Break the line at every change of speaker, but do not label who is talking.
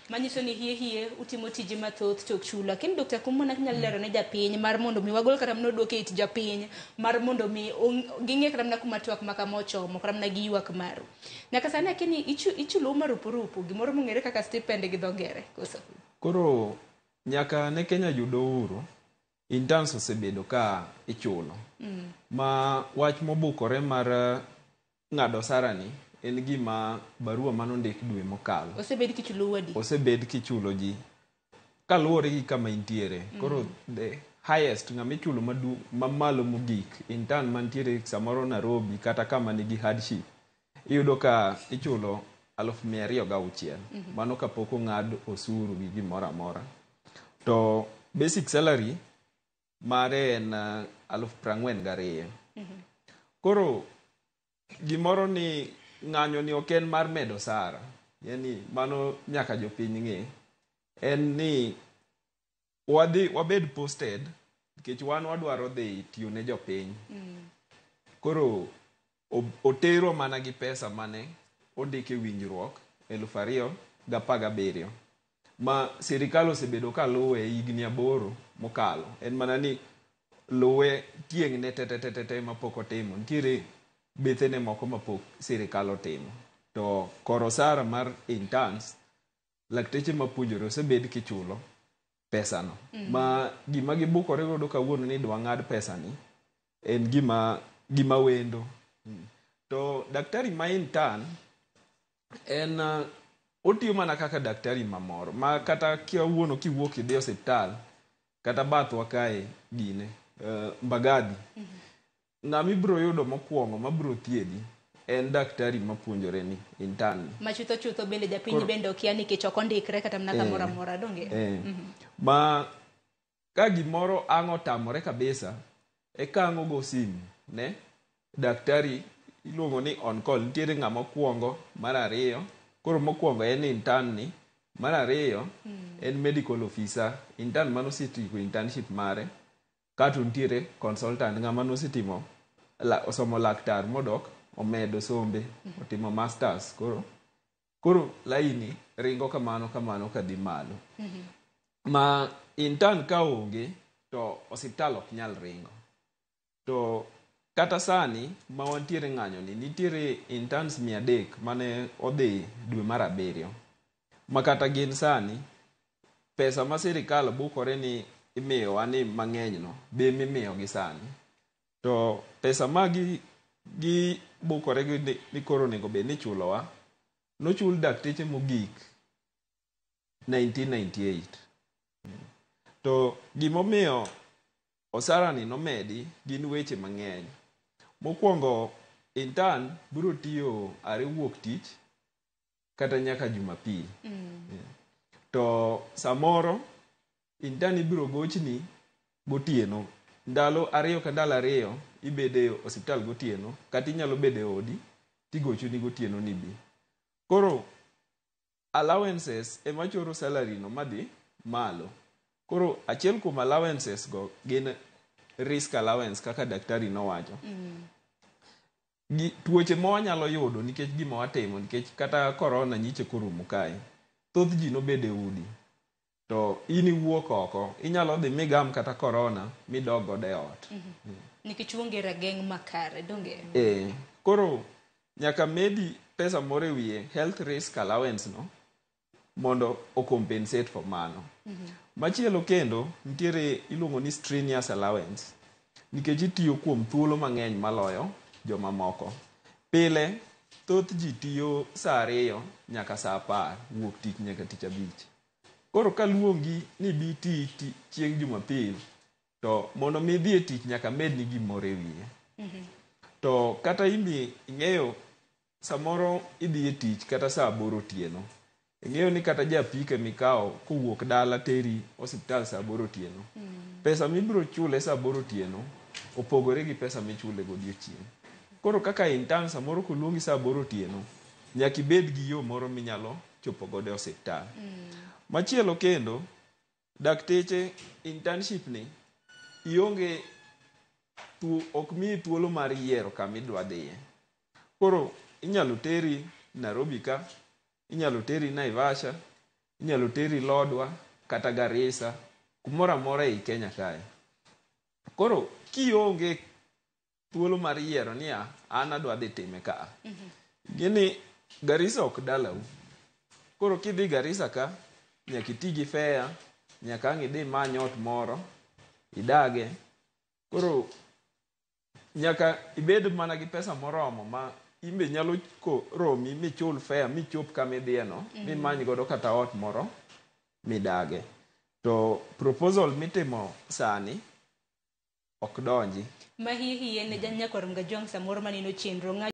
Manyiso ni hie hie utimo tije mathoth to ok chulu. Lakini Dr. Kumona nyalo lero ne japiny mar mondo mi wagol kata mana oduok e it japiny mar mondo mi ging'e kata mana kuma twak ma kama ochomo kata mana gi ywak maru. Nyaka sani akia ni ichulou marupurupu gimoro mong'ere kaka stipend gi dho ngere koso?
Koro nyaka ne Kenya yud uhuru, interns osebedo ka ichulo. Ma wach mobukore mar ng'ado osara ni en gima barua manondik dwe mokalo.
Osebed kichulou adi?
Osebed kichulo ji kaluwore gi kama intiere. Koro the highest ng'ama ichulo mamalo mogik intern mantiere samoro Nairobi kata kama nigi hardship iyudo ka ichulo 206,000. Mano kapok ong'ad osuru gi gimoro amora. To basic salary mare en 42,000. Koro gimoro ni ng'anyo ni ok en mar medo osara. Yani mano nyaka jopiny ng'e. En ni wadhi wabed posted nikech wan wadwaro dhi tiyo ne jopiny. Koro oterwa mana gi pesa mane ondik e winjruok 2017 ma sirikal osebedo ka luwe higni 8 mokalo. En mana ni luwe tieng' ne te mapok otimo. Nitiere bethene moko mapok sirikal otimo. To kor osara mar interns, lakteche mapuonjore osebed kichulo pesano. Ma gima gibukore godo kawuono ni dwa ng'ad pesani en gima wendo. To daktari ma intern en otiyo mana kaka daktari mamoro ma kata kawuono kiwuok idhi e osiptal kata bathwa kae gine Mbagathi. Ng'ama ibiro yudo mokwongo mabiro thiedhi en daktari mapuonjore ni intern ni.
Ma chutho chutho bende japiny bende okia nikech ok ondikre kata mana kamoro amora donge?
Ma ka gimoro ang' otamore kabisa eka ang' ogo simu ne daktari iluongo ni on call. Nitiere ng'ama okuongo, mar ariyo. Koro mokwongo en intern ni, mar ariyo en medical officer, intern manosetieko internship mare. Kato nitiere consultant ng'ama nosetimo osomo laktar modok omedo sombe otimo masters. Koro laini ringo kamano kamano kadhi malo. Ma intern ka onge to osiptal ok nyal ringo. To kata sani ma wantiere ng'anyo ni nitiere interns 300 mane odhi dwe mar 7. Ma kata gin sani pesa ma sirikal bukore ni imiyowa ni mang'eny no be mimiyogi sani. To pesa ma gi bukore gi ni koro onego bed ni ichulowa nochul dakteche mogik 1998. To gimomiyo osara ni nomedi gin weche mang'eny. Mokwongo intern biro tiyo are wuok tich kata nyaka Jumapil. To samoro intern ibiro gochni gotieno. Ndalo 2 ka ndalo 2 ibede osiptal gotieno kata inyalo bedo e odi tigochoni gotieno ni bi. Koro allowances ema choro salary no madhi malo. Koro achiel kuom allowances go gin risk allowance kaka daktari nowacho. Tuoche ma wanyalo yudo nikech gima watimo nikech kata corona nyiche korumo kae thoth ji nobedo e udi to in iwuok oko inyalo dhi migam kata corona midog godo e ot.
Nikech uonge rageng' makare donge?
Koro nyaka medi pesa moro e wiye health risk allowance no mondo o compensate for mano. Machielo kendo nitiere iluongo ni strenuous allowance nikech itiyo kuom thuolo mang'eny maloyo jomamoko. Pile thoth ji tiyo saa 2 nyaka saa 10 wuok tich nyaka tich abich. Koro kaluongi ni bi ti chieng' Jumapil to mondo mi idhi e tich nyaka medni gimoro e wiye. To kata imbi ing'eyo samoro idhi e tich kata saa 8 otieno. Ing'eyo ni kata japike mikawo kowuok dala teri osiptal saa 8 otieno. Pesa mibiro chule saa 8 otieno opogore gi pesa michule godiochieng'. Koro kaka intern samoro koluongi saa 8 otieno nyaka ibed gi yo moro minyalo chopo godo e osiptal. Machielo kendo dakteche internship ni ionge ok miyi thuolo mar yiero kama idwa dhiye. Koro inyalo teri Nairobi ka, inyalo teri Naivasha, Inyalo teri Lodwa kata Garissa, kumoro amora ei Kenya kae. Koro kionge thuolo mar yiero niya, an adwa dhi time ka. Gini Garissa ok dalau. Koro kidhi Garissa ka, nyaka iti gi fare, nyaka ang' idhi imany ot moro, idage. Koro nyaka ibed mana gi pesa moromo ma in be nyalo romi michul fare michop kama idhiye no, mimany godo kata ot moro midage. To proposal mitimo sani ok donji.
Ma hie hie ne nyakwar Mgajwang' samoro maneno chenro.